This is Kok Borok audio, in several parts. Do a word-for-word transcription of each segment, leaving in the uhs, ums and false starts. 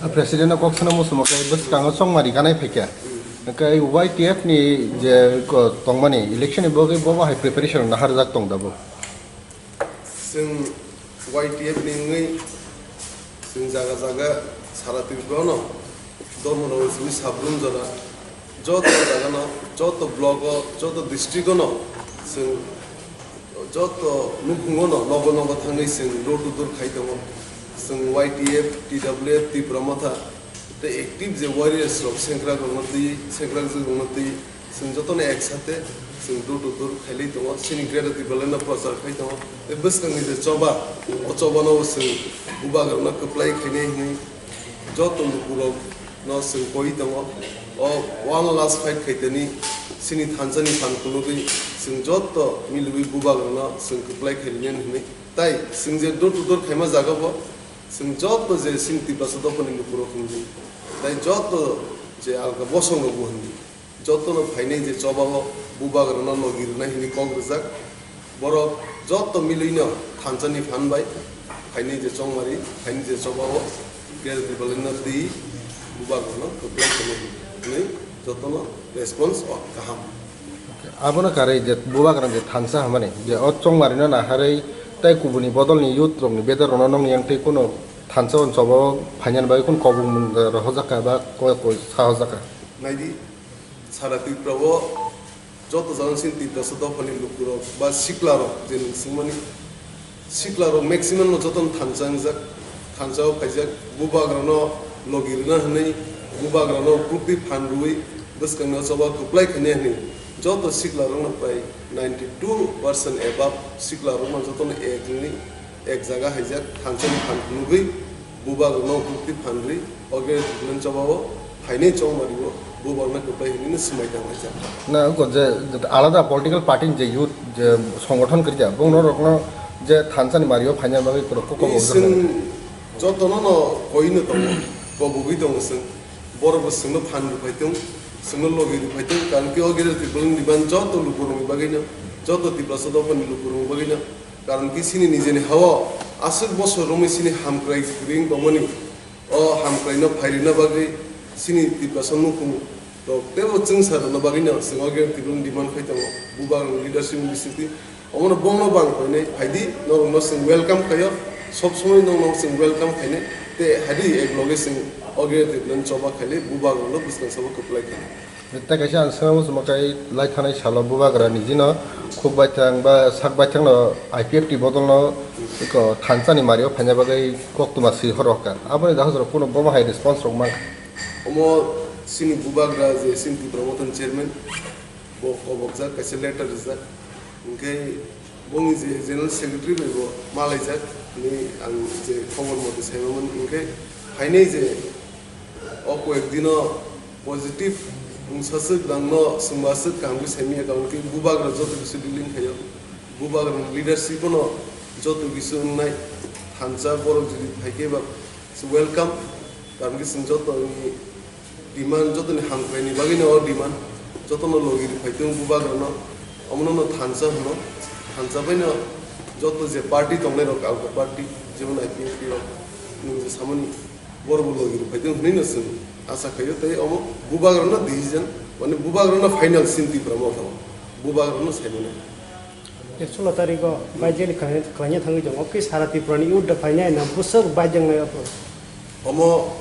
President no kok sana muchungo khe bwskango chongmari ganai phaikha. Hwnkhe Y T F ni je ko tongmani election ni bagwi bobo hai preparation naharjak tong dabo. Chwng Y T F ni wngwi chwng jaga jaga sara Tripura no dormo rok simi sabrum jora joto jaga no, joto block o, joto district o no chwng joto nukhungo no nogo nogo thangwi chwng door to door khai tongo. Chwng Y T F, T W F, Tipra Motha tei active je warriors rok sengkrak rokno twi, sengkrak jwk rokno twi chwng jotono ek sate chwng door to door khailai tongo. Chini Greater Tipraland no prochar khai tongo. Tei bwskangni je choba, o choba no chwng bubagrano kwplai khainai hwnwi joto lukurok no chwng koi tongo. O one last fight khaitani chini thansa ni phan phunugwi chwng joto miliwi bubagrano chwng kwplai khainai hwnwi. Tai chwng je door to door khaima jaga bo chwng joto je chini Tiprasa dophani lukurok hwnwi. Tai joto je alka bosong rok bo hwnwi. Jotono phainai je choba o bubagrano logi rwnai hwnwi kok rwjak. Borok joto milwino thansa ni phan bai phainai je chongmari, phainai je choba o Greater Tipraland no twi bubagrano kwplai khainai hwnwi jotono response o kaham. Abono karwi je bubagrano je thansa hamani je o chongmari no naharwi tei kubuni bodolni youth rokni bedar rokno nokni yang tei kuno thansa o choba o phainani bagwi kuno kobong mung rok hojakha ba koi koi sa hojakha. Naidi, sara Tripura o joto jagani sini Tiprasa dophani lukurok ba siklarok je nwng swngmani siklarok maximum no jotono thansa wngjak, thansa o phaijak, bubagrano logi rwna hwnwi, bubagrano kwrwktwi phan rwui bwskangni o choba kwplai khainai hwnwi joto siklarokno prai ninety two percent above siklarokno jotono ek wngwi ek jaga haijak, thansa ni phan phunugwi bubagrano kwrwktwi phan rwi o Greater Tipraland choba o phainai chongmari o bubagrano kwplai hwnwi swmai tanglaijak. Na, wngkha je alada political party ni je youth je songothon kwrwikha, bongno rokno je thansa ni mari o phaina bagwi kok kok Ni chwng jotono no koi no tongo, kobogwi tongo chwng. Borok bo chwngno phan rwphai tong, chwngno logi rwphai tong, karon khe o Greater Tipraland ni ban joto lukurokni bagwino, joto Tiprasa dophani lukurokni bagwino, karon khe chini nijeni ha-o aswk bosor romwi chini hamkrai kwrwi wng tongmani, o hamkraino phai rwna bagwi chini Tiprasa nukhung rok teibo chwngsa rwna bagwino chwng o Greater Tipraland demand khai tongo, bubagrani leadership ni bisingtwi. Omono bongno bang koinai phaidi, norokno chwng welcome khaio, sob somoi norokno chwng welcome khainai, tei haidi ek loge chwng o Greater Tipraland choba khailai, bubagrokno bwskang sabo kwplai khainai. Tei kaisa ang swngna muchungma khe lai thanai salo bubagra nijino khuk baithang ba sak baithangno I P F T bodolno eko thansa ni mario phaina bagwi koktwma swi horokha. Aboni dahajrok kuno bomo hai response rok mankha. Omo chini bubagra je chini Tipra Mothani chairman, bo kobokjak, kaisa letter rijak. Hwnkhe bongni je General Secretary bai bo malaijak hinwi ang je khobor mote saimamani, hwnkhe phainai je o koyek dino positive wngsaswk, nangno swngmaswk kaham khe saimanya, karon khe bubagra joto kisa dealing khaio, bubagrani leadership-no joto kisa wngnai thansa borok jodi phaikhe ba welcome, karon khe chwng jotoni demand, jotoni hamkraini bagwino o demand, jotono logi rwphai tongo bubagrano, omono no thansa hwno, thansa baino joto je party tongnai rok, alka party, jemon I P F T rok, nwng je samani borok bo logi rwphai tongo hwnwi no chwng asa khaio, tei omo bubagrano decision, mane bubagrano final sin Tipra Motha o, bubagrano saimano. Sullo tarikgo baijak ni khlai-, khlaina thangwi tongo. Khe sara Tripura ni youth da phainai na bwswk baijak nai aphuru. Omo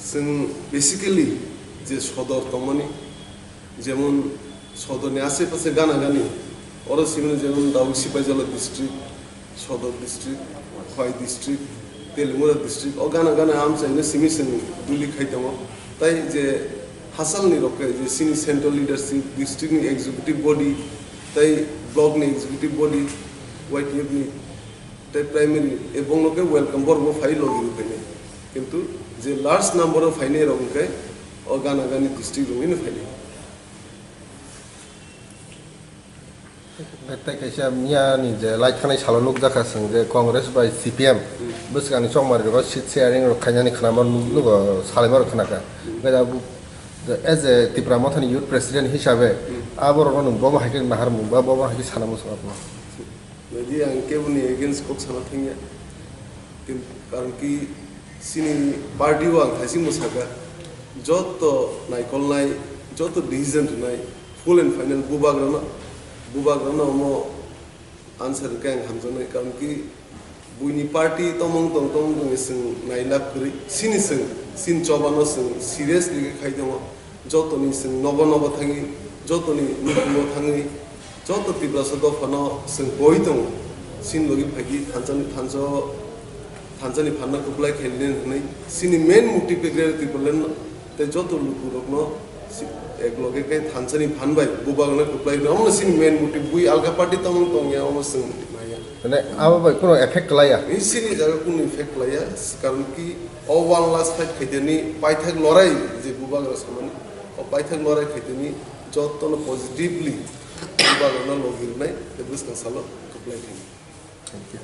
chwng basically je sodor tongmani, jemon sodor ni ashe pashe gana gani, oro simi jemon Daud Sipaijala district, Sodor district, Khowai district, Teliamura district, o gana gana amchaino simi chwng duli khai tongo. Tai je hachal ni rok khe je chini central leadership, district ni executive body, tai block ni executive body, Y T F ni, tai primary, e bongno khe welcome, borok bo phai logi rw phainai. Kintu je large number o phainai rok hwnkhe o gana gani district rok no phainai. Tei kaisa miya ni je lai thanai salo nukjakha chwng je Congress bai C P M bwskangni chongmari rogo seat sharing rok khainani khwnama nuk-, nugo salaima rok khwnakha. Hwnkhe abo as a Tipra Mothani youth president hisabe abo rokno nwng bobo hai khe naharmung ba bobo hai khe sana muchung abo. Jadi ang keboni against kok sana thangya. Kin-, karon ki Chini party o ang thaisingbo sakha, joto naikolnai, joto decision rwnai full and final bubagrano, bubagrano omo answer khe ang hamjaknai, karon ki buini party tomong tong tomong tong chwng nailab kwrwi, chini chwng, chini chobano chwng seriously khe khai tongo. Jotoni chwng nogo nogo thangwi, jotoni nukhungo thangwi, joto Tiprasa dophano chwng koi tongo. Chini logi phaidi thansa-, thansa-, thansani phanno kwplai khailini hwnwi chini main motive khe Greater Tipraland tei joto lukurokno si-, ek loge khe thansani phan bai bubagrano kwplai hwnwi omono chini main motive. Bui alka party tongmung tongya omo chwng maya. Mane abo bai kuno effect klaiya. Ni chini jaga kuno effect klaiya, karon ki o one last fight khaiteni paithak lorai je bubagra samani, o paithak lorai khaiteni jotono positively bubagrano logi rwnai tei bwskang salo kwplai khainai. Thank you.